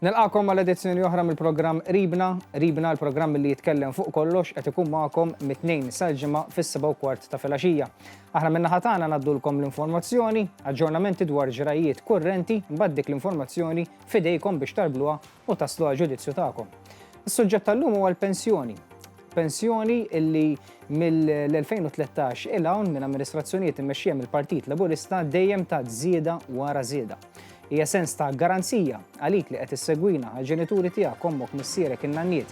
Nilqakom għal edizzjoni oħra mill-programm Qribna, Qribna l-programm li jitkellem fuq kollox qed ikun magħkom mit-tnejn sal-ġimgħa fis-7:15 ta' filgħaxija. Aħna min-naħa tagħna ngħaddulkom l-informazzjoni, aġġornamenti dwar ġrajjiet kurrenti, mbagħad dik l-informazzjoni f'idejkom biex tarbluha u taslu għall-ġudizzju tagħkom. Is-suġġett tal-lum huwa l-pensjoni. Pensjoni illi mill-2013 'il hawn minn amministrazzjonijiet immexxija mill-Partit Laburista dejjem tat żieda wara żieda. Hija sens ta' garanzija għalik li qed issegwina, għall-ġenituri tiegħek, ommok, missierek, in-nanniet,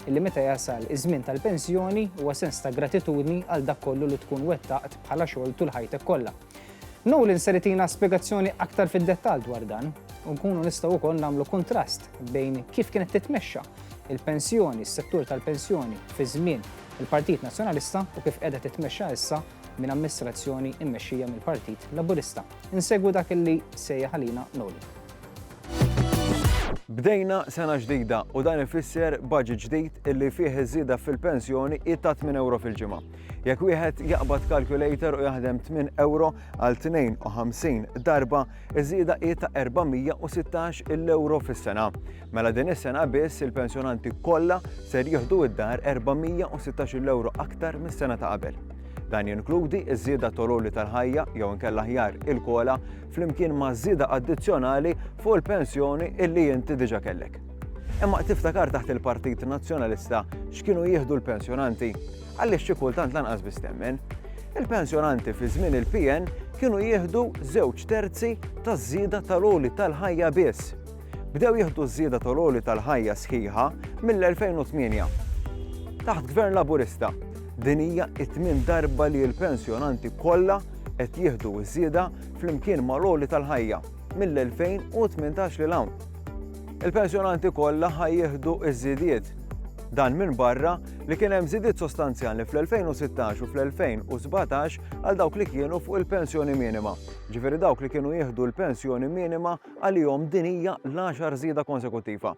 illi meta jasal iż-żmien tal-pensjoni huwa sens ta' gratitudni għal dak kollu li tkun wettaqt bħala xogħol tul ħajtek kollha. Nolan ser itina spjegazzjoni aktar fid-dettall dwar dan u nkunu nistgħu wkoll nagħmlu kuntrast bejn kif kienet titmexxa il-pensjoni, is-settur tal-pensjoni fi żmien il-Partit Nazzjonalista u kif qiegħda titmexxa issa minn amministrazzjoni mmexxija mill-Partit Laburista. Insegwu dak li sejjaħ għalina Nolan. Bdejna sena ġdida u dan ifisser budget ġdid illi fih iż-żieda fil-pensjoni hi ta' 8 ewro fil-ġimgħa. Jekk wieħed jaqbad calculator u jaħdem 8 ewro għal 52 darba, iż-żieda hi ta' 416 il-ewro fis-sena. Mela din is-sena biss il-pensjonanti kollha ser jieħdu id-dar 416 il-ewro aktar mis-sena ta' qabel. Dan jinkludi ż-żieda tal-għoli tal-ħajja jew inkella aħjar il-kola flimkien ma' żieda addizzjonali fuq il-pensjoni illi inti diġà kellek. Imma tiftakar taħt il-Partit Nazzjonalista x'kienu jieħdu l-pensjonanti? Għaliex xi kultant lanqas biss temmen. Il-pensjonanti fi żmien il-PN kienu jieħdu żewġ terzi taż-żieda tal-għoli tal-ħajja biss. Bdew jieħdu ż-żieda tal-għoli tal-ħajja sħiħa mill-2008. Taħt Gvern Laburista, din hija t-tmien darba li l-pensjonanti kollha qed jieħdu ż-żieda flimkien mal-għoli tal-ħajja mill-2018 lil hawn. Il-pensjonanti kollha ħa jieħdu ż-żidiet. Dan minbarra li kien hemm żidiet sostanzjali fl-2016 u fl-2017 għal dawk li kienu fuq il-pensjoni minima. Ġifieri dawk li kienu jieħdu l-pensjoni minima Għalihom din hija l-għaxar żieda konsekuttiva.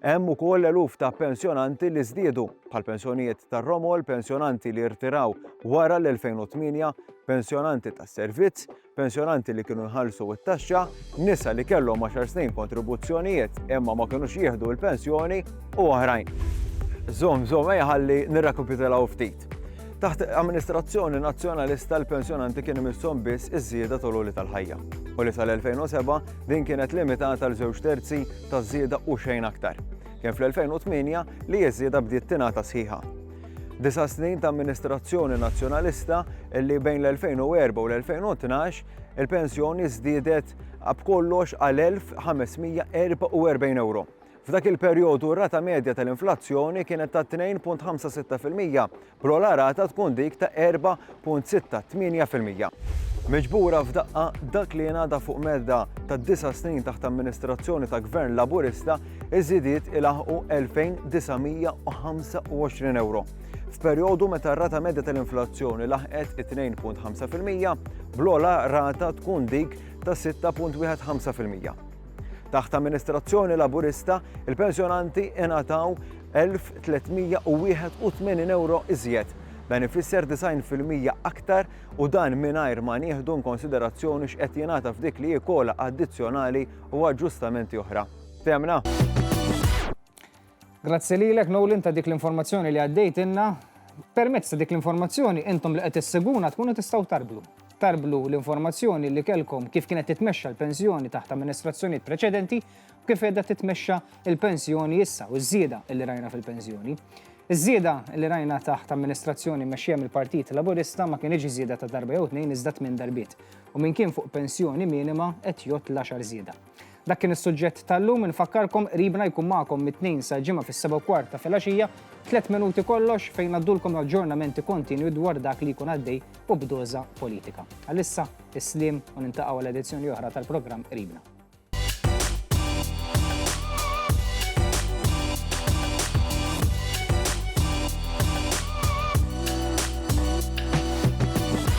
Hemm ukoll eluf ta' pensjonanti li żdiedu, bħal pensjonijiet tar-romol, pensjonanti li rtiraw wara l-2008, pensjonanti tas-servizz, pensjonanti li kienu jħallsu t-taxxa, nisa li kellhom għaxar snin kontribuzzjonijiet imma ma kinux jieħdu l-pensjoni u oħrajn. Żomm, żomm, ejja ħalli nirrakapitulaw ftit. Taħt amministrazzjoni Nazzjonalista l-pensjonanti kien imisshom biss iż-żieda tal-għoli tal-ħajja u li sal-2007 din kienet limitata għal żewġ terzi taż-żieda u xejn aktar. Kien fl-2008 li ż-żieda bdiet tingħata sħiħa. Disa' snin ta' amministrazzjoni Nazzjonalista li bejn l-2004 u l-2012 il-pensjoni żdiedet b'kollox għal 1544 ewro. F'dak il-perjodu r-rata medja tal-inflazzjoni kienet ta' 2.56%, bl-ogħla rata tkun dik ta' 4.68%. Miġbura f'daqqa, dak li jingħata fuq medda ta' disa' snin taħt amministrazzjoni ta' Gvern Laburista, iż-żidiet ilaħħqu 2,925 ewro. F'perjodu meta r-rata medja tal-inflazzjoni laħqet it-2.5%, bl-ogħla rata tkun dik ta' 6.15%. Taħt amministrazzjoni Laburista, il-pensjonanti ingħataw 1,381 ewro iżjed. Dan ifisser 90% aktar u dan mingħajr ma nieħdu inkonsiderazzjoni x'qed jingħata f'dik li hi kola addizzjonali u aġġustamenti oħra. Temna? Grazzi lilek Nolan ta' dik l-informazzjoni li għaddejtilna. Permezz ta' dik l-informazzjoni intom li qed isseguna tkunu tistgħu tarblu. Tarblu l-informazzjoni li kellkom kif kienet titmexxa l-pensjoni taħt amministrazzjonijiet preċedenti u kif qiegħda titmexxa l-pensjoni issa u ż-żieda li rajna fil-pensjoni. Iż-żieda li rajna taħt amministrazzjoni mmexxija mill-Partit Laburista ma kinitx żieda ta' darba jew tnejn iżda tmien darbiet. U min kien fuq pensjoni minima qed jgħodd l-għaxar żieda. Dak kien is-suġġett tal-lum, infakkarkom qribna jkun magħkom mit-Tnejn sal-Ġimgħa fis-7:15 ta' filgħaxija, tlett minuti kollox fejn ngħaddulkom aġġornamenti kontinwi dwar dak li jkun għaddej u b'doża politika. Għalissa, is-sliem u nintaqgħu għal edizzjoni oħra tal-programm Qribna.